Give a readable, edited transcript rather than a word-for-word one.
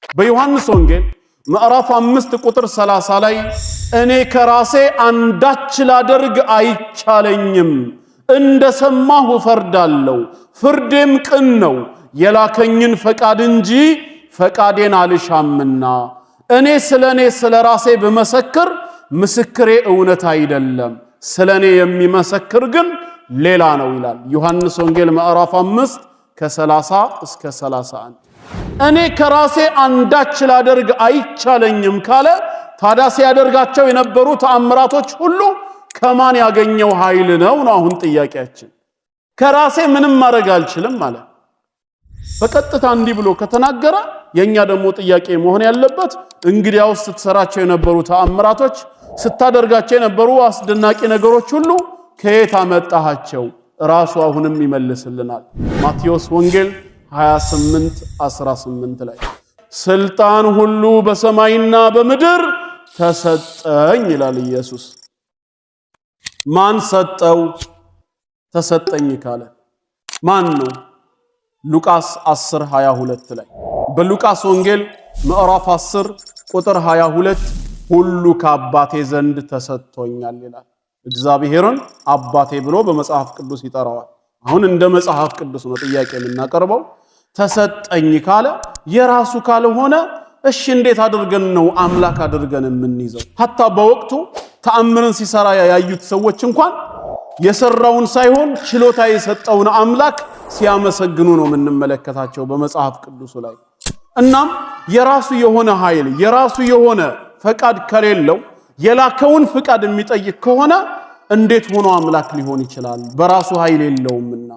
በዮሐንስ ወንጌል ምዕራፍ 5 ቁጥር 30 ላይ እኔ ከራሴ አንዳች ላደርግ አይቻለኝም፣ እንደ ሰማሁ እፈርዳለሁ፣ ፍርዴም ቅን ነው፣ የላከኝን ፈቃድ እንጂ ፈቃዴን አልሻምና። እኔ ስለ እኔ ስለ ራሴ ብመሰክር ምስክሬ እውነት አይደለም፣ ስለ እኔ የሚመሰክር ግን ሌላ ነው ይላል። ዮሐንስ ወንጌል ምዕራፍ 5 ከ30 እስከ 31። እኔ ከራሴ አንዳች ላደርግ አይቻለኝም ካለ ታዲያ ሲያደርጋቸው የነበሩ ተአምራቶች ሁሉ ከማን ያገኘው ኃይል ነው ነው አሁን ጥያቄያችን። ከራሴ ምንም ማድረግ አልችልም ማለት በቀጥታ እንዲህ ብሎ ከተናገረ የኛ ደግሞ ጥያቄ መሆን ያለበት እንግዲያውስ ስትሰራቸው የነበሩ ተአምራቶች፣ ስታደርጋቸው የነበሩ አስደናቂ ነገሮች ሁሉ ከየት አመጣሃቸው? ራሱ አሁንም ይመልስልናል። ማቴዎስ ወንጌል 28 18 ላይ ስልጣን ሁሉ በሰማይና በምድር ተሰጠኝ ይላል ኢየሱስ። ማን ሰጠው? ተሰጠኝ ካለ ማን ነው? ሉቃስ 10 22 ላይ፣ በሉቃስ ወንጌል ምዕራፍ 10 ቁጥር 22 ሁሉ ከአባቴ ዘንድ ተሰጥቶኛል ይላል። እግዚአብሔርን አባቴ ብሎ በመጽሐፍ ቅዱስ ይጠራዋል። አሁን እንደ መጽሐፍ ቅዱስ ነው ጥያቄ የምናቀርበው። ተሰጠኝ ካለ የራሱ ካልሆነ እሺ እንዴት አድርገን ነው አምላክ አድርገን የምንይዘው? ሐታ በወቅቱ ተአምርን ሲሰራ ያዩት ሰዎች እንኳን የሰራውን ሳይሆን ችሎታ የሰጠውን አምላክ ሲያመሰግኑ ነው የምንመለከታቸው በመጽሐፍ ቅዱሱ ላይ። እናም የራሱ የሆነ ኃይል፣ የራሱ የሆነ ፈቃድ ከሌለው፣ የላከውን ፍቃድ የሚጠይቅ ከሆነ እንዴት ሆኖ አምላክ ሊሆን ይችላል? በራሱ ኃይል የለውምና።